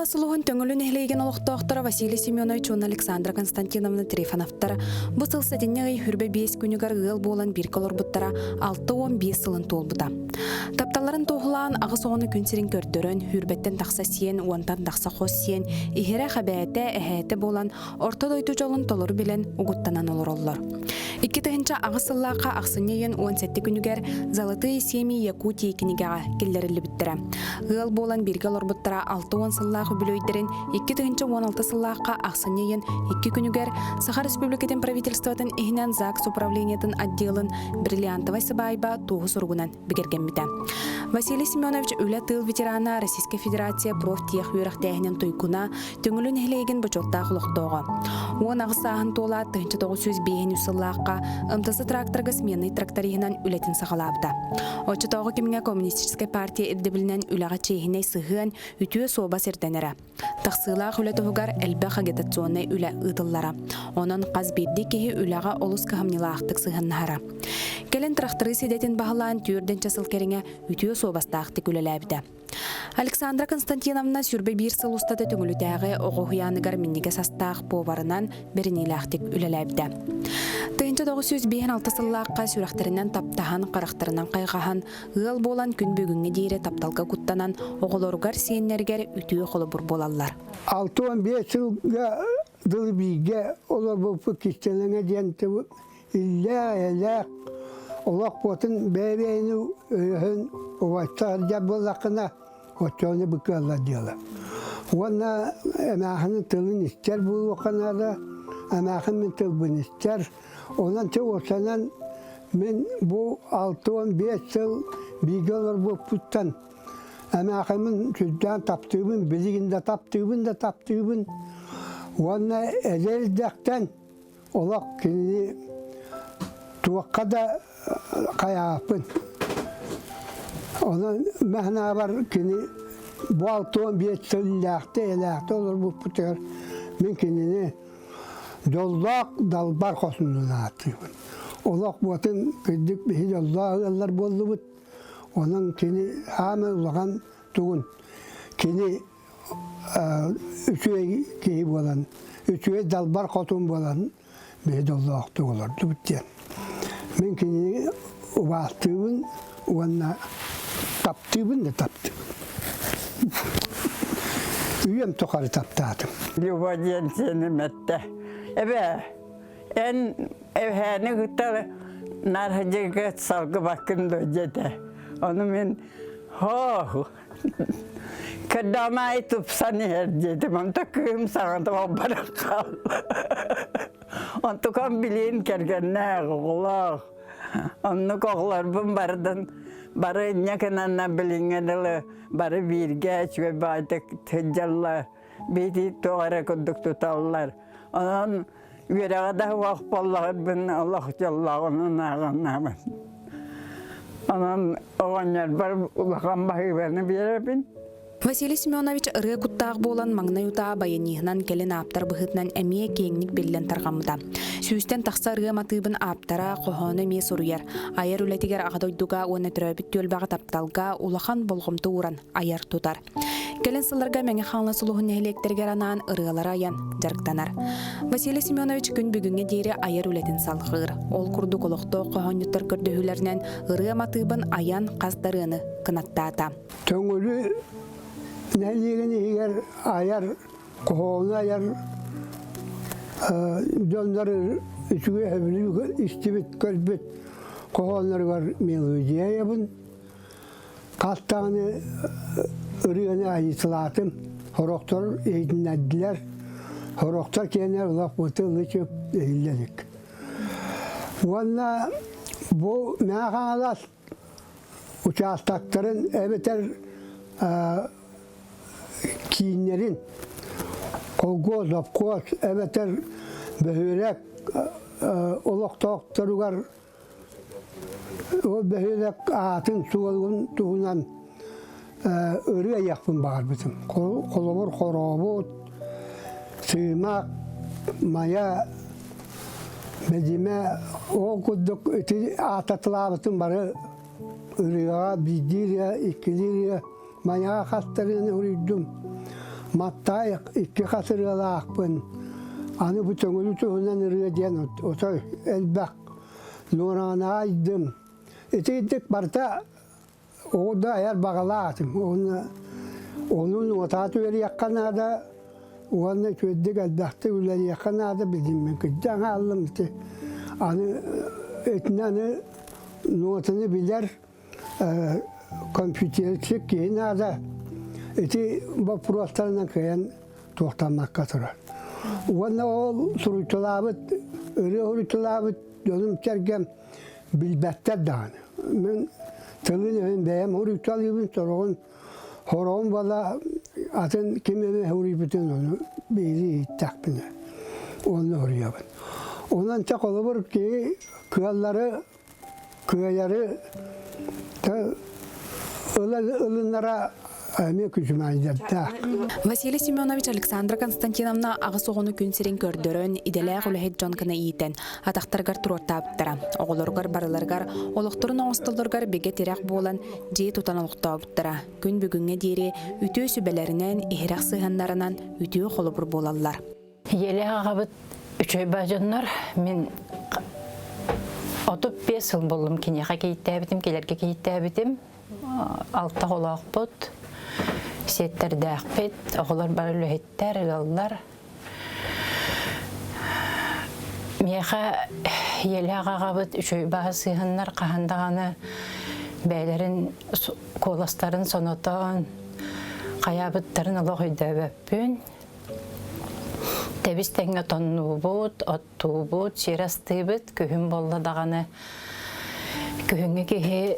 Хаҥалас улууһун Төҥүлү нэһилиэгин олохтоохторо Василий Семенович уонна Александра Константиновна Трифоновтар бу сыл сэтинньи ый 25 күнүгэр ыал буолан бииргэ олорбуттара 65 сылын туолбута. Тапталларын туоһулаан аҕыс оҕону күн сирин көрдөрөн, сүүрбэттэн тахса сиэн, уонтан тахса хос сиэн, иһирэх эбээтэ, эһээтэ буолан орто дойду дьолун толору билэн угуттанан олороллор. 2008 сыллаахха ахсынньы ыйын 17 күнүгэр «Золотые семьи Якутии» кинигэҕэ киллэриллибиттэрэ. Ыал буолан бииргэ олорбуттара 60 сыллаах үбүлүөйдэрин 2016 сыллаахха ахсынньы ыйын 2 күнүгэр Саха Республикатын правительствотын иһинэн ЗАГС управлениетын отделын бриллиантовай сыбаайба туоһу суругунан бигэргэммитэ. Василий Семенович үлэ тыыл ветерана Российскай Федерация профтех үөрэхтээһинин туйгуна, Төҥүлү нэһилиэгин бочуоттаах олохтооҕо. 18 сааһын туолаат 1905 сыллаахха МТС тракторга сменный тракториһынан үлэтин саҕалаабыта. Оччотооҕу кэмҥэ Коммунистическай партия ирдэбилинэн үлэҕэ чиэһинэй сыһыан, үтүө суобас ирдэнэрэ. Тахсыылаах үлэ туһугар элбэх агитационнай үлэ ыытыллара. Онон хас биирдии киһи үлэҕэ олус кыһамньылаахтык сыһыаннаһара. Кэлин тракторист идэтин баһылаан түөрдэнчэ сыл кэриҥэ үтүө суобастаахтык үлэлээбитэ. Александра Константиновна 21 сыл устата Төҥүлүтээҕи оҕо уһуйааныгар минньигэс астаах поварынан бэриниилээхтик үлэлээбитэ. 1956 сыллаахха сүрэхтэринэн таптаһан, харахтарынан хайҕаһан, ыал буолан күн бүгүҥҥэ диэри тапталга куттанан, оҕолоругар, сиэннэригэр үтүө холобур буолаллар. 65 сылга дылы бииргэ олорбуппут кистэлэҥэ диэн иллээх-эйэлээх олох буотун бэйэ-бэйэни өйөһөн убайта сылдьар буоллаххына, оччоҕуна бу кыаллар дьыала. Уонна эмээхини тылын истэр буолуохха наада, эмээхин мин тылбын истэр. Онон чэ уопсайынан мин бу 65 сыл бииргэ олорбуппуттан эмээхимин сүрдээн таптыыбын, билигин да таптыыбын да таптыыбын. Уонна эдэр эрдэхтэн Олох кинини туохха да хайааппын. Онон мэхнаабар кини бу 65 сыллаахта элээхтэ олорбуппутугар мин кинини дьоллоох далбар хосунун ааттыыбын. Олох буотун кырдьык биһи дьоллоох ыаллар буоллубут. Онон кини хаамай улахан тугун кини үчүгэй киһи буолан, үчүгэй далбар хотун буолан биһи дьоллоохтук олордубут диэн. Мин кинини убаастыыбын уонна таптыыбын да таптыыбын. Үйэм тухары таптаатым. Люба диэн сиэним эттэ. Эбээ, эн эбээни кытта нархадьыга салгыбаккын дуо диэтэ. Ону мин хоо Кырдаамаайы тупсан иһэр диэтим, онто кыыһым саҥата баран хаалла. Онтукам билиин кэргэннээх, оҕолоох. Оннук оҕолорбун барытын бары инньэ гынанна билиҥҥэ дылы бары бииргэ үчүгэй баҕайытык сылдьаллар, биитии туох эрэ курдук туталлар. Онон үөрэҕэ да суох буоллаҕырбын олох дьоллооҕунан ааҕыннаабын. Онон оҕонньорбор улахан баһыыбаны биэрэбин. Василий Семенович ырыа куттаах буолан маҥнай утаа баяниһынан кэлин ааптар быһыытынан эмиэ киэҥник биллэн тарҕаммыта. Сүүстэн тахса ырыа матыыбын ааптара, хоһоону эмиэ суруйар. Айар үлэтигэр Аҕа дойдуга уонна төрөөбүт түөлбэҕэ тапталга улахан болҕомто ууран айар-тутар. Кэлин сылларга Мэҥэ Хаҥалас улууһун нэһилиэктэригэр анаан ырыалары айан дьарыктанар. Василий Семенович күн бүгүҥҥэ диэри айар үлэтин салҕыыр. Ол курдук олохтоох хоһоонньуттар көрдөһүүлэринэн ырыа матыыбын айан хас да ырыаны кынаттаата. Төҥүлү нэһилиэгин иһигэр айар, хоһоону айар дьоннор үчүгэй сөбүлүү истибит, көрбүт хоһоонноругар мелодия айабын. Хас даҕаны ырыаны айыыталаатым, сорохтор иһитиннэрдилэр, сорохтор киэнэ олох бытылы-чып иһиллэ илик. Уонна бу Мэҥэ Хаҥалас учаастактарын эбэтэр кииннэрин колхоз, совхоз эбэтэр бөһүөлэк олохтоохторугар Ол бөһүөлэк аатын-суолун туһунан ырыа айыахпын баҕарбытым. Холобур, Хорообут, Сыымах, Майа, Бэдьимэ ол курдук ити аататылаабытым бары ырыаҕа биирдии ырыа, иккилии ырыа Майаҕа хастарыан уруйдум. Маттай икки хас ырыалаахпын. Аны бу Төҥүлү туһунан ырыа диэн отой элбэх Нуораҕанаҕа айдым. Ити барыта Оҕо да айар баҕалаах этим. Уонна ону нуотаат үөриэххэ наада уонна үчүгэйдик элбэхтик үлэлиэххэ наада билиммин кырдьан хааллым ити. Аны итинэ аны нуотаны билэр компьютерщик киһи наада. Ити боппуруостарынан кыайан туохтаммакка турар. Уонна ол суруйталаабыт, ырыа суруйталаабыт дьонум-сэргэм билбэттэр даҕаны. Мин тылын-өһүн бэйэм уруйталыыбын, сороҕун хороҕун бала атын ким эмэ уруйбутун ону биири иһиттэхпинэ онно уруйабын. Онон чэ холобур киһи кыаллары кыайары ылыннара эмиэ күчүмэйдэрдээх. Василий Семенович Александра Константиновна аҕыс оҕону күн сирин көрдөрөн, идэлээх үлэһит дьон гына иитэн, атахтарыгар туруортаабыттара. Оҕолоругар барыларыгар олохторун оҥостоллоругар бигэ тирэх буолан, дьиэ тутан олохтообуттара. Күн бүгүҥҥэ диэри үтүө сүбэлэринэн, иһирэх сыһыаннарынан үтүө холобур буолаллар. Ийэлээх аҕабыт үчүгэй баа дьоннор. Мин 35 сыл буоллум киниэхэ кийиттээбитим, килэргэ кийиттээбитим. Алта оҕолоохпут, сиэттэрдээхпит, оҕолор бары үлэһиттэр, ыаллар. Миэхэ ийэлээх аҕабыт үчүгэй баһа сыһыннар хаһан даҕаны бэйэлэрин куоластарын сонотон хайаабыттарын олох өйдөөбөппүн. Тэбис тэҥҥэ тоннуубут, оттуубут, сир астыыбыт, күһүн буолла даҕаны күһүҥҥү киһи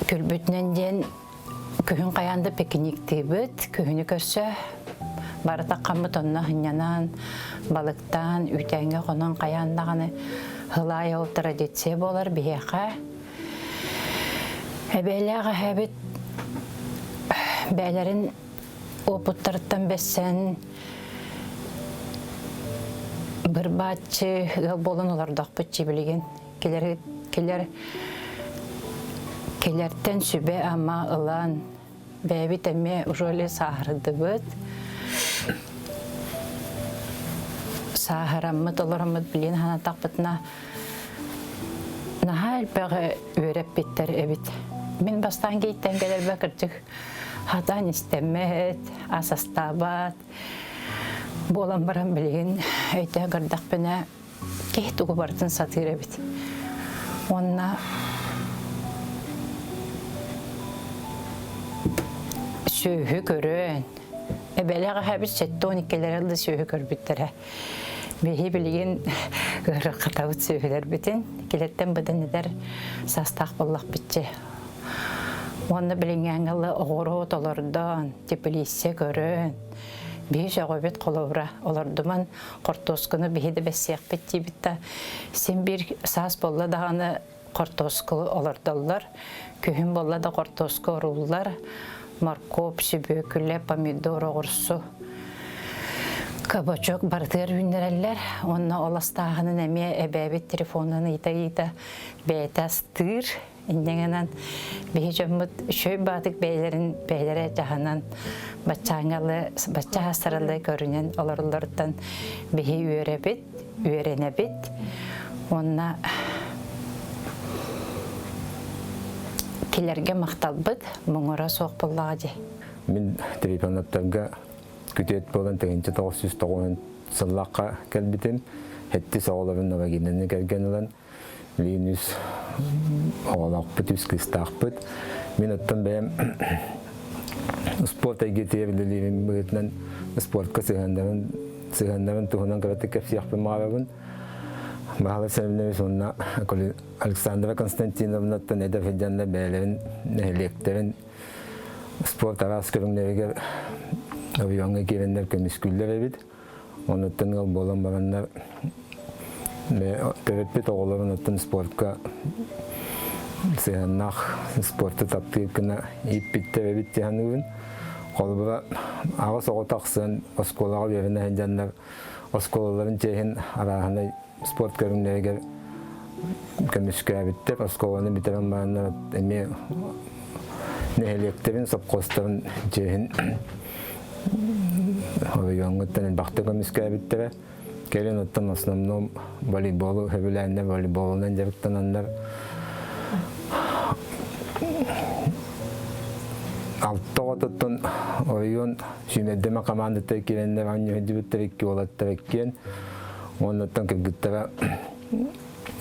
күлбүтүнэн диэн күһүн хайаан да пикниктыыбыт, күһүнү көрсө бары таххаммыт онно сынньанан, балыктаан, үүтээҥҥэ хонон хайаан даҕаны һылаай ол традиция буолар биһиэхэ. Эбээлээх эһэбит бэйэлэрин Уопуттарыттан бэссэн бырбааччы ыал буолан олордохпут билигин. Килэр, килэр, килэртэн сүбэ-ама ылан бэйэбит эмиэ уже сааһырдыбыт. Сааһыраммыт, олороммут билин санатахпытына наһаа элбэҕи үөрэппиттэр эбит. Мин бастаан кииттэн кэлэрбэ кырдьык Хатан истэммэт, ас астаабат буолан баран билигин өйдөөн көрдөхпүнэ киһи тугу барытын сатыыр эбит. Уонна сүөһү көрөн, эбэлээх эһэбит 72-лэрэ да сүөһү көрбүттэрэ. Биһи билигин ыарырҕатабыт сүөһүлэрбитин, килэртэн быдан эдэр саастаах буоллахпытчы. Уонна билиҥҥээҥҥэ ыла оҕуруот олордон, теплица көрөн, биһи сөҕөбүт холобура олордуман хортуоскуну биһи да бэссиэхпит диибит да син биир саас буолла даҕаны хортуоску олордоллор, күһүн буолла да хортуоску орууллар, моркуоп, сүбүөкүлэ, помидор, оҕурсу, кабачок барытыгар үүннэрэллэр. Уонна ол астааһынын эмиэ эбээбит телефонунан ыйыта-ыйыта бэйэтэ астыыр. Инньэ гынан биһи дьоммут үчүгэй баатык бэйэлэрин бэйэлэрэ дьаһанан баччааҥҥалы бачча саралыы көрүнэн олороллоруттан биһи үөрэбит, үөрэнэбит уонна килэргэ махталбыт муҥура суох буоллаҕа дии. Мин Трифоновтарга күтүөт буолан 1990 сыллаахха кэлбитим. Хэттис оҕолорун Новогинаны кэргэн ылан Билигин үс оҕолоохпут, үс кыыстаахпыт. Мин оттон бэйэм спорт эйгэтигэр үлэлиирим быһыытынан спортка сыһыаннарын сыһыаннарын туһунан кыратык кэпсиэхпин баҕарабын. Баһылай Савельевич уонна Александра Константиновнаттан эдэр сылдьаннар бэйэлэрин нэһилиэктэрин спорт араас көрүҥнэригэр оройуоҥҥа киирэннэр көмүскүүллэр эбит. Онуттан ыал буолан бараннар төрөппүт оҕолорун оттон спортка сыһыаннаах спорту таптыыр гына ииппиттэр эбит дии саныыбын. Холобура, аҕыс оҕо тахсан оскуолаҕа үөрэнэ сылдьаннар оскуолаларын чиэһин арааһынай спорт көрүҥнэригэр көмүскээбиттэр. Оскуоланы бүтэрэн бараннар эмиэ нэһилиэктэрин, сопхуостарын чиэһин. Оройуоҥҥуттан элбэхтик көмүскээбиттэрэ. Кэлин оттон основном волейболу сөбүлээннэр волейболунан дьарыктананнар алта оҕотуттан оройуон сүүмэрдэмэ командата киирэннэр оонньуу икки уолаттар иккиэн уоннаттан кыргыттара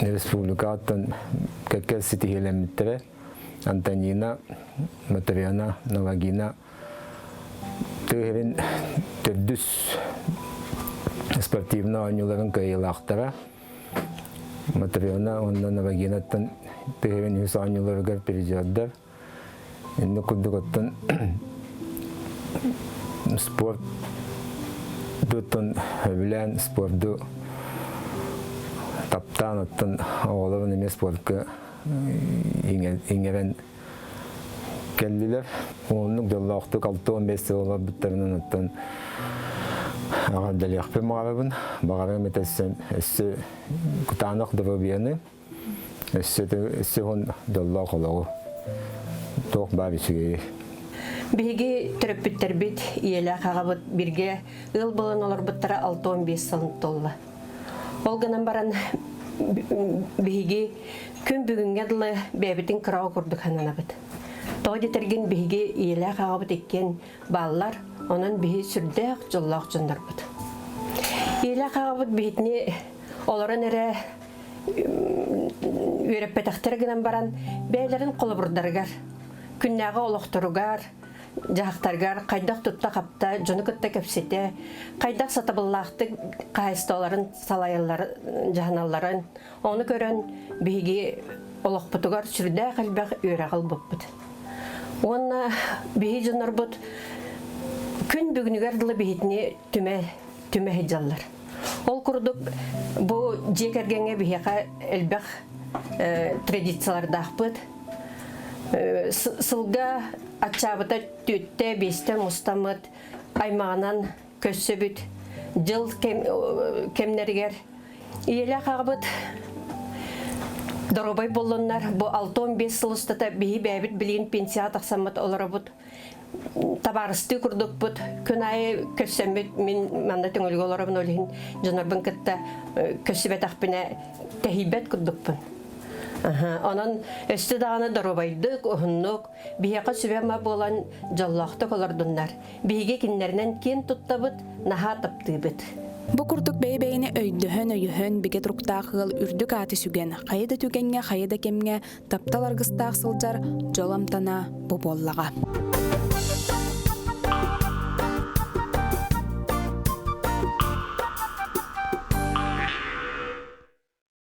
республикаттан кэккэ ситиһиилэммиттэрэ Антонина, Матрена, Навагина тыа төрдүс спортивнай оонньууларын кыайыылаахтара. Матрена уонна Навагинаттан тыа үһүс оонньууларыгар призердар. Инник курдук оттон спорт дуттан сөбүлээн спорду таптаан оттон оҕолорун эмиэ спортка иҥэрэн кэллилэр. Оннук дьоллоохтук 65 сыл олорбуттарынан оттон эҕэрдэлиэхпин баҕарабын. Баҕарым этэрсэн өссө кытаанах доруобуйаны, өссө өссө уһун дьоллоох олоҕу. Туох баар үчүгэйи. Биһиги төрөппүттэрбит, ийэлээх аҕабыт биргэ ыал буолан олорбуттара 65 сыл туолла. Ол гынан баран биһиги күн бүгүҥҥэ дылы бэйэбитин кыраҕа курдук сананабыт. Тоҕо диэтэргин биһиги ийэлээх аҕабыт иккиэн бааллар, онон биһи сүрдээх дьоллоох дьоннорбут. Ийэлээх аҕабыт биһитини олорон эрэ үөрэппэтэхтэрэ гынан баран бэйэлэрин холобурдарыгар, күннээҕи олохторугар, дьаһахтаргар хайдах тутта-хапта, дьону кытта кэпсэтэ, хайдах сатабыллаахтык хаһаайыстыбаларын салайалларын, дьаһаналларын, ону көрөн биһиги олохпутугар сүрдээх элбэх үөрэх ылбыппыт. Уонна биһи дьоннорбут күн бүгүнүгэр дылы биһитини түмэ түмэ сылдьаллар. Ол курдук бу дьиэ кэргэҥҥэ биһиэхэ элбэх традициялардаахпыт. Сылга аччаабыта түөттэ, биэстэ мустаммыт аймаҕынан көрсөбүт дьыл кэмнэригэр ийэлээх аҕабыт доруобай буоллуннар бу 65 сыл устата биһи бэйэбит билигин пенсияҕа тахсаммыт олоробут табаарыстыы курдукпут күн аайы көрсөммүт мин манна түҥүлгэ олоробун ол иһин дьонорбун кытта көрсүбэтэхпинэ тэһийбэт курдукпун Онон өссө даҕаны доруобайдык, уһуннук, биһиэхэ сүбэ-ама буолан дьоллоохтук олордуннар. Биһиги кинилэринэн киэн туттабыт, наһаа таптыыбыт. Бу курдук бэйэ-бэйэни өйдөһөн, өйөһөн, бигэ туруктаах ыал үрдүк ааты сүгэн, хайа да түгэҥҥэ, хайа да кэмҥэ таптал аргыстаах сылдьар дьол амтана бу буоллаҕа.